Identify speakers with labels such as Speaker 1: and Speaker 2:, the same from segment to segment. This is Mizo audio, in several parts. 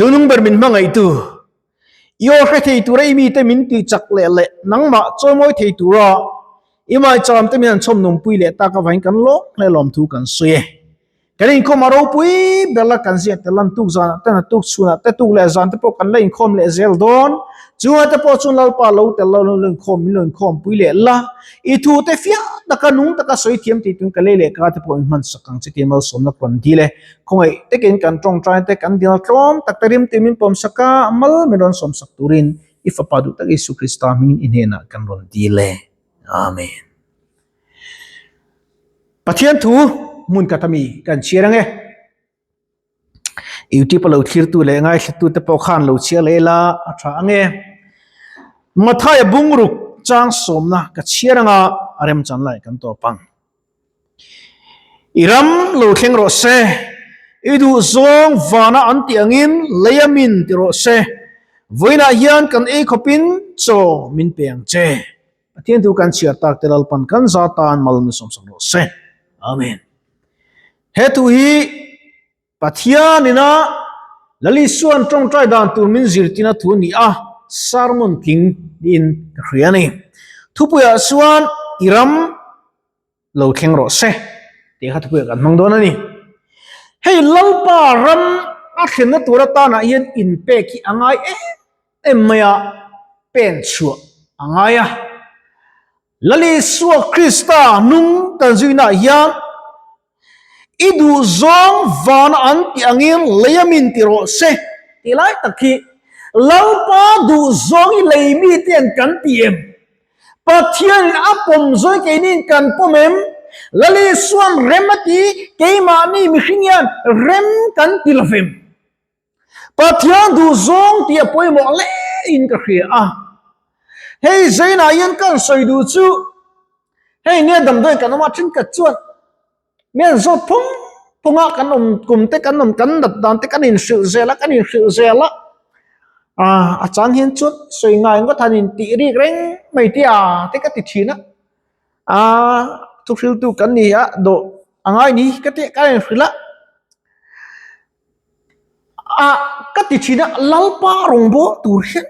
Speaker 1: Chungnung ber min hmangaihtu, i aw hre thei tura i mite min tih chak leh leh nangmah chawimawi thei tura i maicham te min han chhawm nungpui leh tak avangin kan lawm hle lawmthu kan sawi e. Kan inkhawm a ropui ber la kan ziak tel an tuk zanah te hna tuk chhunah te tuk leh zan te pawh kan la inkhawm leh zel dawn. Chungah te pawh chuan Lalpa lo tel lo lo inkhawm min lo inkhawm pui leh la. I thu te fiah taka nung taka sawi thiam tih tun ka lei leh ka te pawh in hman sak ang che tih malsawmna kan dil e. Khawngaih takin kan tawngtai te kan dil tlawm tak te rim tih min pawm sak a, mal min rawn sawm sak turin i Fapa duh tak Isu Krista hmingin i hnenah kan rawn dil e. Amen. Pathian thu hmun khat ami kan chhiar ang e. YouTube a lo thlirtu leh ngaithlatu te pawh khan lo chhiar leh ila a tha ang e. Mathaia bungruk chang sawmna ka chhiar anga a remchan lai kan tawp ang. I ram lo thleng rawh se, i duh zawng vana an tih angin lei a min ti rawh se, vawiinah hian kan ei khawpin chaw min pe ang che. Pathian thu kan chhiar tak te Lalpan kan za tan mal min sawmsak rawh se. Amen. He thu hi Pathian ina Lal Isuan tawngtai dan tur min zirtina thu a ni a, sermon tling niin ka hria a ni. Thupuiah chuan i ram lo thleng rawh se tih kha thupuiah kan hmang dawn a ni. Hei Lalpa ram a thlenna tur atanah hian inpek hi a ngai em em mai a, pen chhuah a ngai a. Lal Isua Krista nung kan zuinaah hian i duh zawng vana an tih angin lei a min ti rawh se tih lai tak hi Lalpa duh zawng hi lei mite an kan ti em? Pathianin a pawm zawi keiniin kan pawm em? Lal Isua'n rem a ti, keimahni mihring hian rem kan ti lo vem? Pathian duh zawng tih a pawimawh hle in ka hria a. Hei Zainah hian kan sawi duh chu hei nia damdawi kan awm a thenkhat chuan mi an zawt phung phung a kan awm kum te kan awm kan nat dan te kan inhrilh zel a kan inhrilh zel a ah a chang hian chuan sawi ngai ngawt han intih rik reng mai te a te ka ti thin a ah thuhriltu kan ni a dawh a ngai ni ka tih ka inhrilh a. Ah ka ti thin a Lalpa rawngbâwl tur hian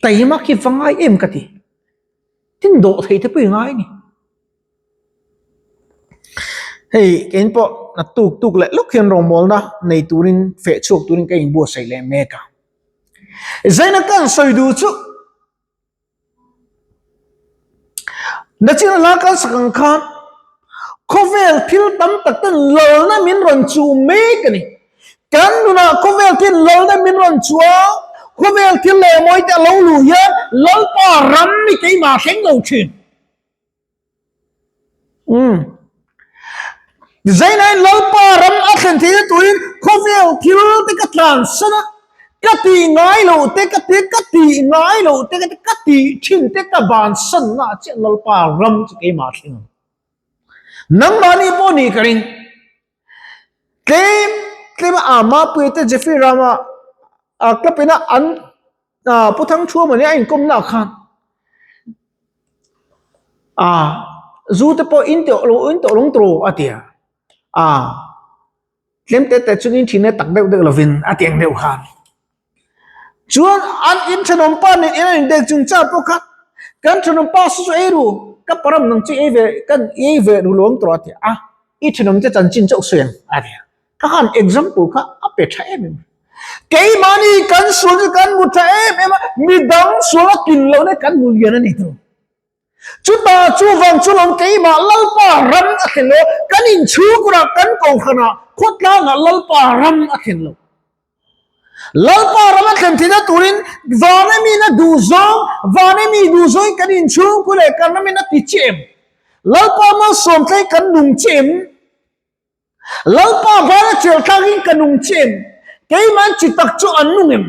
Speaker 1: taima khi va ngai em ka ti tin dawh thei te pawh i ngai a ni hei kein pawh na tuk tuk leh lawk hian rawngbâwlna nei turin feh chhuak turin ka inbuatsaih leh mek a zaina ka han sawi duh chu. Nachin hla kan sak ang khan khawvel thil tam tak ten lalna min rawn chu mek a ni. Kan nunah khawvel thil lalna min rawn chu a, khawvel thil leh mawi te a lo luh hian Lalpa ram hi keimah thleng lo thin. Umm. Zainain Lalpa ram a thlen theihna turin khawvel thil te ka tlansan a, ka tih ngai loh te ka ti ka tih ngai loh te ka ti ka tih thin te ka bansan na chiah Lalpa ram chu keimah thleng ang. Nangmahni pawh nih ka ring. Tlem tlem a Mapuia te Jeffrey Rama a club ina an Pu Thangthuama nia a inkawmna khan a zu te pawh in tawh lo in tawh lawng tawh a ti a, a tlem te te chuan in thin e tak deuh deuh lovin a ti ang deuh khan. Chuan an in thenawm pa nen in an indek chung char pawh kha kan thenawm pa saw chu ei ru ka param nang chu ei ve kan ei ve ru lawng tawh a ti a, i thenawm te chanchin chauh sawi ang a ti a. Ka han example kha a pe tha em em. Keimahni kan sual chu kan hmu tha em em a, midang sual a tlin loh na kan hmu lian a ni tu. Chutah chuvang chu lawm keimah Lalpa ram a thlen lo, kan inchhungkurah kan kohhranah khawtlangah Lalpa ram a thlen lo. Lalpa ram a thlen theihna turin vana mina duh zawng, vana mi duh zawngin kan inchhungkur leh kan ramin a ti che em? Lalpa malsawm tlai kan nung che em? Lalpa vana chel tlakin ka nung che em? Keimah chi tak chu an nung em?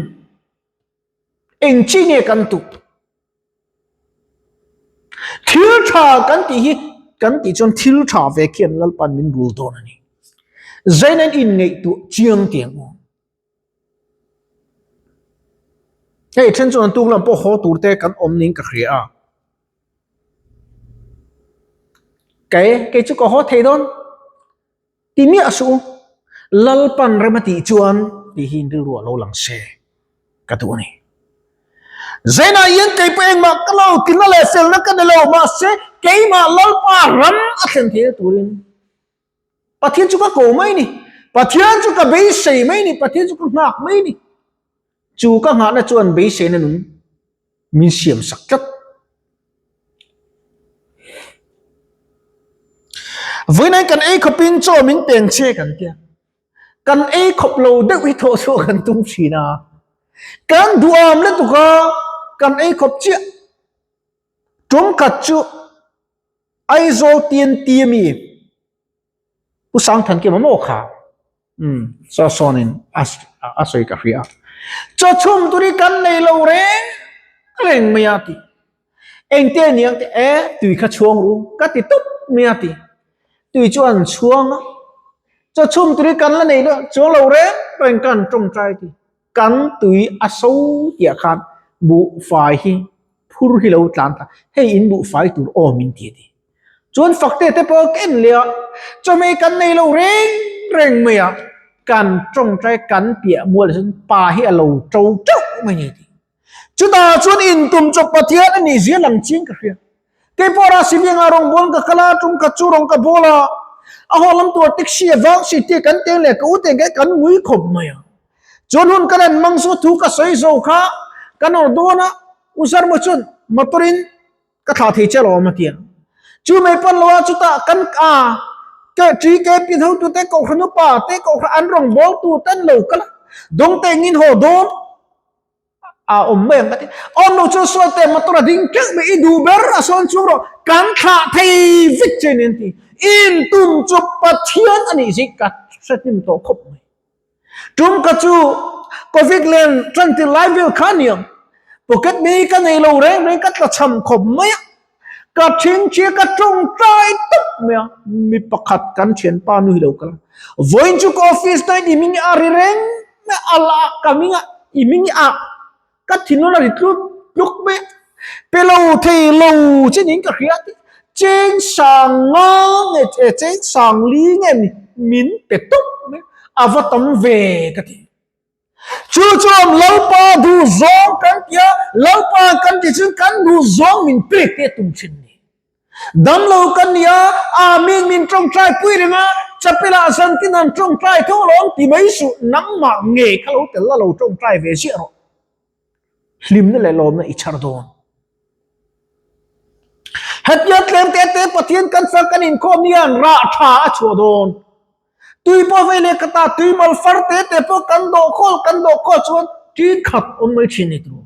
Speaker 1: Eng chi nge kan tuh? Thil tha kan tih hi kan tih chuan thil tha ve khian Lalpa'n min rul dawn a ni. Zain an inngaihtuah chiang tiang u. Hei then chuan tuk lam pawh haw tur te kan awm niin ka hria a. Kei kei chu ka haw thei dawn ti miah suh u. Lalpan rem a tih chuan. tih hi rilru ah lo lang se ka duh a ni. Zainah hian kei pawh engmah ka lo tina leh felna ka ni lo, mahse keimah Lalpa ram a thlen theihna turin Pathian chu ka ko mai ni, Pathian chu ka beisei mai ni, Pathian chu ka nghak mai ni. Chu ka nghahna chuan beiseina nung min siam sak tlat. Vawiin kan ei khawpin chaw min peng che kan tia. Kan ei khawp lo deuh hi thawh chhuah kan tum thin a. Kan duham lutuk a, kan ei khawp chiah. Tum khat chu Aizawl TNT ami Pu Sangthankima maw kha umm saw sawnin a sawi ka hria. Chaw chhum tur hi kan nei lo reng reng mai a ti. Engte a niang te e tui kha chhuang ru ka ti tawp mai a ti. Tui chu an chhuang a, chaw chhum tur hi kan la nei lo chuang lo reng reng kan tawngtai ti. Kan tui a so tih khan buhfai hi phur hi lo tlan ta, hei in buhfai tur aw min ti a ti. Chuan fakte te pawh ka en leh a, chawhmeh kan nei lo reng reng mai a, kan tawngtai kan piah mual ah chuan pa hi a lo to teuh mai a ti. Chutah chuan intum chawp Pathian a nih zia lang chiang ka hria. Kei pawh Rasi Vianga rawng bawl ka kal a, tum khat chu rawng ka bawl a, a haw lam tur taxi a vang si tia kan teng leh ka u teng kha kan ngui khawp mai a. Chuan hun ka ran mang chu thu ka sawi zo kha kan awr dawn a, U Zarma chuan motor in ka thlah thei che alawm a ti a. Chu mai pawn lo a chutah kan a ke ṭi ke pin hotu te kohhran upa te kohhran an rawng bawl tu te an lo kal a, dawng teng in haw dawn. A awm mai ang ka ti. Awm lo chuan sawi teh motor a ding keuh mai i duh ber a sawn chung rawh kan thlah thei vek che ni an ti. In tum chu Pathian a nih zing ka hre hnim tawh khawp mai. Tum ka chu Covid len tan tir lai vel kha a ni ang. Pocket mai ka nei lo reng reng ka tla cham khawp mai a. Ka thinchhia ka tawngtai tawp mai a. Mi pakhat kan thianpa nu hi lo kal a. Vawiin chu ka office na i hming a ri reng mai a, a la ka hming a i hming a ka thinlung a ri tluk tluk mai a. Pe lo thei lo che niin ka hria tih cheng sang nga nge cheng sang li nge min pe tawp mai a, a va tam ve ka ti. Chu chuan Lalpa duh zawng kan ti a, Lalpa kan tih chuan kan duh zawng min pek te tum thin ni. Damlo kan ni a, Amen min tawngtai pui reng a, chapel-ah zantin an tawngtai tho alawm ti mai suh, nangmah nge kha lo tel la lo tawngtai ve ziah rawh. Hlimna leh lawmna i chhar dawn. Hetia tlem te te Pathian kan fak kan inkhawm hian rah tha a chhuah dawn. Tui pawh vei leh khatah tui mal far te te pawh kan dawh khawl kan dawh khawl chuan ṭin khat awm mai ṭhin ni tur.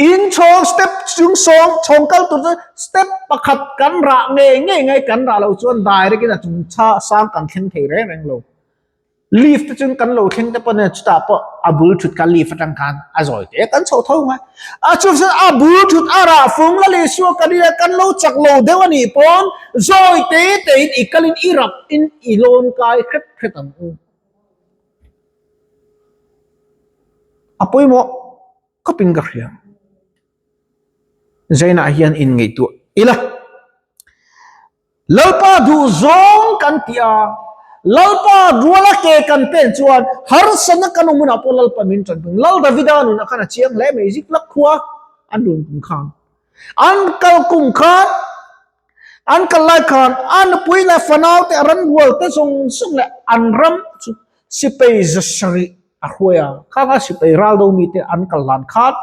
Speaker 1: In chhawng step chung sawng chhawng kal tur chuan step pakhat kan rah ngei ngei ngai kan rah loh chuan direct in a chung chha sang kan thleng thei reng reng lo. Lift te chuan kan lo thleng te pawh nen chutah pawh a bul thut kha lift atang khan a zawi te kan chho tho ngai. A chu chuan a bul thut a rah fung la leh suak a nia kan lo chak lo deuh a nih pawn zawi te te in i kalin i rap in i lawn kai hret hret ang u. A pawimawh khawpin ka hria. Zainah hian inngaihtuah ila. Lalpa duh zawng kan ti a, Lalpa ruala ke kan pen chuan harsatna kan awm hunah pawh Lalpa min tanpui. Lal Davida nunah khan a chiang hle mai, Ziklag khua an run kum khan, an kal kum khan, an kal lai khan a nupui leh fanau te, a ranrual te zawng zawng leh an ram chu sipai zasarih a hruai a, khang a sipai ral do mite an kal hlan khan,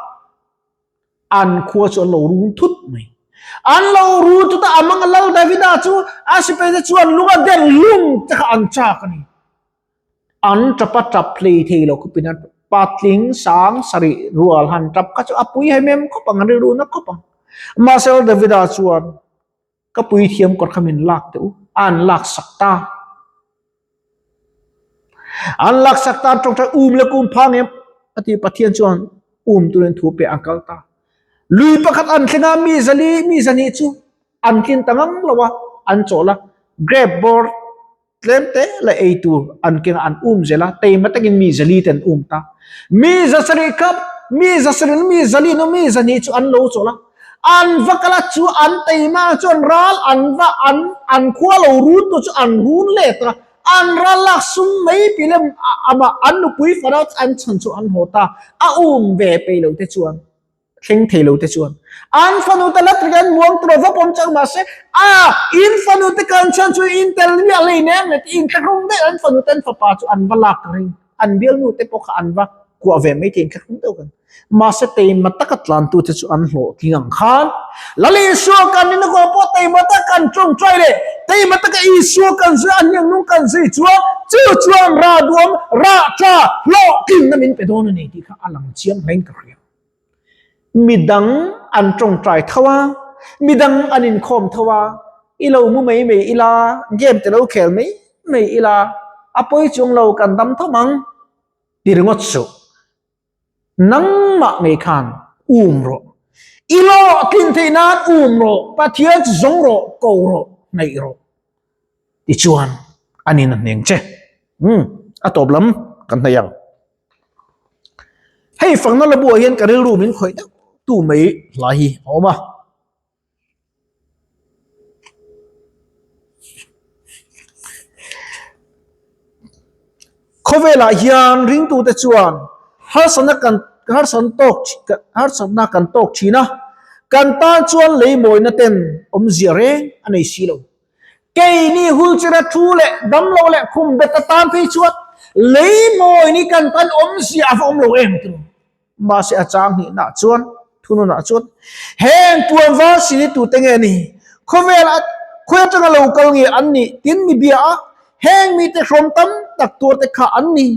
Speaker 1: An khua chu an lo run thut mai. An lo run thut a, a mang a Lal Davida chu a sipaite chuan lung a den lung te kha an chak a ni. An tap a tap hlei thei lo khawpin a patling sang sarih rual han tap kha chu a pui hem em khawp ang, an rilru na khawp ang. Mahse Lal Davida chuan Ka puithiam kawr kha min lak teh u, a an lak sak ta. An lak sak ta tawngtai um leh kum phang em a ti Pathian chuan um turin thu pe a kal ta. Lui pakhat an thleng a, mi zali mi zahnih chu an tlin ta ngang lo a, an chawl a, grape bawr tlem te leh ei tur an keng a, an um zel a, teima takin mi zali te an um ta. Mi zasarih kha mi zasarih mi zali emaw mi zahnih chu an lo chawl a, an va kal a chu an teima chuan ral an va an an khua lo run tu chu an run let a. An ral lak sum mai pi lem amah an nupui fanau an chhan chu an haw ta. A um ve peih lo te chuan thleng thei lo te chuan an fanu te la trik an muang tur a va pawm chak mahse a in fanu te kan chhan chu in tel miah lei nem le in thlahrung daih an fanu te an fapa chu an va lak ring an bialnu te pawh kha an va kuah ve mai thei in thlahrung deuh kan mahse teima taka tlantu te chu an hlawhtling ang khan Lal Isua kan nina kawng pawh teima taka kan tawngtai leh teima taka Isua kan zui a hniang nung kan zui chuan chu chuan rah duam rah tha hlawhtlinna min pe dawn a ni tih kha a lang chiang hlein ka hria. Midang an tawngtai tho a, midang an inkhawm tho a, i lo mu mai mai ila, game te lo khel mai mai ila, a pawi chung lo kan dam tho mang ti ringawt suh. Nangmah ngei khan um rawh. I hlawhtlin theih nan um rawh, Pathian chu zawng rawh, ko rawh, hnaih rawh. Tichuan an in a hneng che. Umm, a tawp lam kan hnaih ang. Hei fakna la buah hian ka rilru min khawih deuh tu mai hla hi a awm a. Khawvelah hian ringtute chuan harsatna kan harsatna tawk harsatna kan tawk thin a, kan tan chuan lei mawina ten awmzia reng a nei si lo. Keini hulchira thu leh damlo leh khum bet atan phei chuan lei mawini kan tan awmzia a va awm lo em tiraw? Mahse a chang hnihna chuan thununah chuan heng puan var sini tute nge ni? Khawvel a khawi atanga lo kal nge an nih? Tin mi bia a, heng mite hrawm tam tak tuar te kha an ni.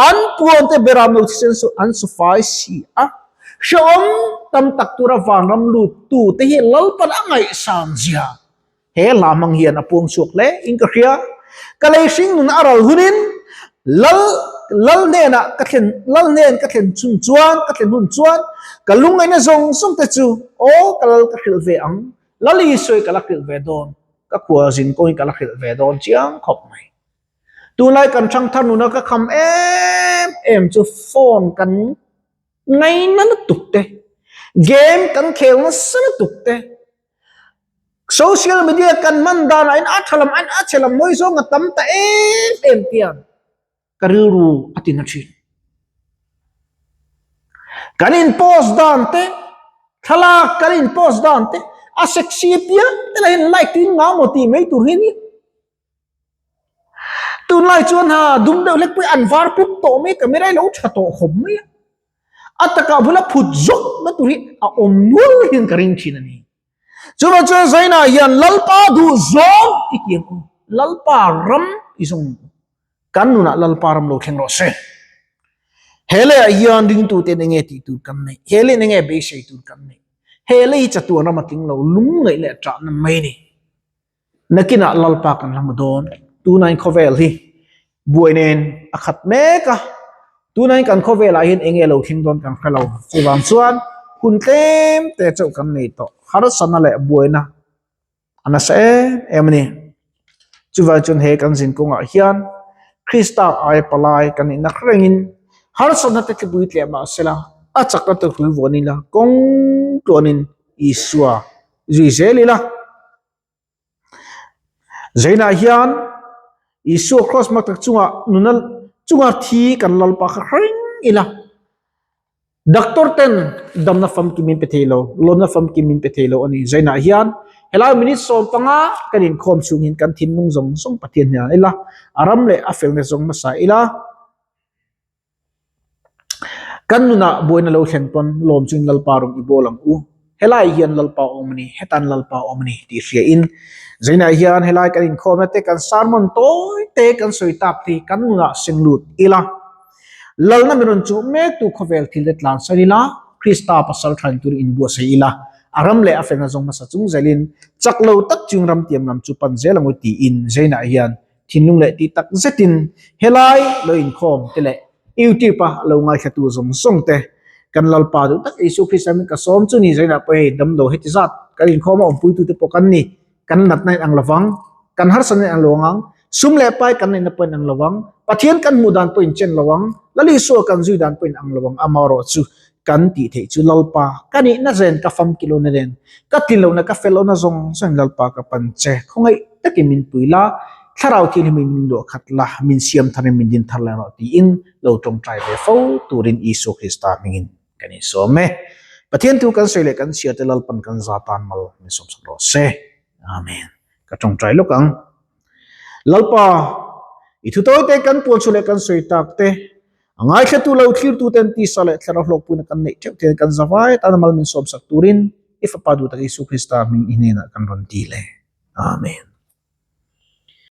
Speaker 1: An puan te beram lo thisen su an su fai si a. Hrehawm tam tak tura vanram lut tu te hi Lalpan a ngaihsan zia He hla hmang hian a puang chhuak hle in ka hria. Ka lei hring nun a ral hunin Lal Lal hnenah ka thlen Lal hnen ka thlen chhun chuan ka thlen hun chuan ka lungngaihna zawng zawng te chu aw ka lal ka hrilh ve ang. Lal Isua hi ka la hrilh ve dawn. Ka khua zin kawng hi ka la hrilh ve dawn chiang khawp mai. Tunlai kan thangthar nuna ka kham em em chu phone kan ngaina lutuk te, game kan khel nasa lutuk te, Social media kan hman danah in a tha lam a chhe lam mawi zawng a tam ta em em tiang ka rilru a ti na thin. Kan in post dan te, thlalak kan in post dan te, a sexy piang te lah hian like tuin ngau maw tih mai tur hi a ni. Tunlai chuan ha dum deuh hlek pawh hi an var pup tawh mai a, camera hi lo tha tawh khawp mai a. A takah bula phut zawk na tur hi a awm nual hian ka ring thin a ni. Chuvang chuan Zaina hian Lalpa duh zawng i ti ang u, Lalpa ram i zawng ang u. Kan nunah Lalpa ram lo thleng rawh se. He leiah hian ringtuten enge tih tur kan neih? He leiin enge beisei tur kan neih? He lei hi chatuan ram a tling lo, lungngaih leh ṭahna mai a ni. Nakinah Lalpa kan la hmu dawn. Tunain khawvel hi buai nen a khat mek a, tunain kan khawvelah hian eng nge lo thleng dawn kan hre lo. Chuvang chuan hun tlem te chauh kan nei tawh. Harsatna leh buaina a nasa em em a ni. Chuvang chuan he kan zin kawngah hian Krista aia palai kan nih nak rengin harsatna te tlipui tleh mah sela a chakna te hrui vuan ila kawng tluanin Isua zui zel ila. Zainah hian Isua Kraws hmak tak chungah nuna chunga thi kan Lalpa kha hreng ila. Doctor ten damna famkim min pe thei lo, lawmna famkim min pe thei lo a ni. Zainah hian helai minute 15 kan inkhawm chhungin kan thinlung zawng zawng Pathian hnenah ila, a ram leh a felna zawng hmasa ila. Kan nunah buaina lo thlen pawn lawm chuin Lalpa rawn i bawl ang u. Helai hian Lalpa awm a ni, hetan Lalpa awm a ni tih hria in Zainah hian helai kan inkhawmna te kan sermon tawi te kan sawi tak te hi kan nunah seng lut ila. Lalna min rawn chuh mek tu khawvel thil te tlan san ila, Krista pasal tha in turin inbuatsaih ila, a ram leh a felna zawng hmasa chung zelin chak lo tak chung ram tiam lam chu pan zel ang u tiin Zainah hian Thinlung leh tih tak zetin helai lo inkhawm te leh YouTube a lo ngaithlatu zawng zawng te kan Lalpa duh tak Isua Krista min ka sawm chu ni zainah pawh hei damlo heti zat kan inkhawm a awmpuitu te pawh kan ni kan natna in ang lovang kan harsatna in ang lo ang sum leh pai kan neihna pawh in ang lovang Pathian kan hmuh dan pawh in chen lo ang Lal Isua kan zui dan pawh in ang lo ang amaherawh chu kan tih theih chu Lalpa ka nihna zen ka famki lohna nen ka tlinlohna ka fel lohna zawng zawng in Lalpa ka pan che khawngaih takin min pui la. Thlarau Thianghlimin min luah khat la, min siam tharin min din thar leh rawh tiin lo tawngtai ve fo turin Isua Krista hmingin kan insawm e. Pathian thu kan sawi leh kan chhiar te Lalpan kan za tan mal min sawmsak rawh se. Amen. Ka tawngtai lawk ang. Lalpa, i thu tawi te kan puan chu leh kan sawi tak te, a ngaithlatu lo thlirtu ten tisa leh thlarau hlawkpuina kan neih theuh ten kan zavai tan mal min sawmsak turin i Fapa duh tak Isua Krista hming i hnenah kan rawn ti le. Amen.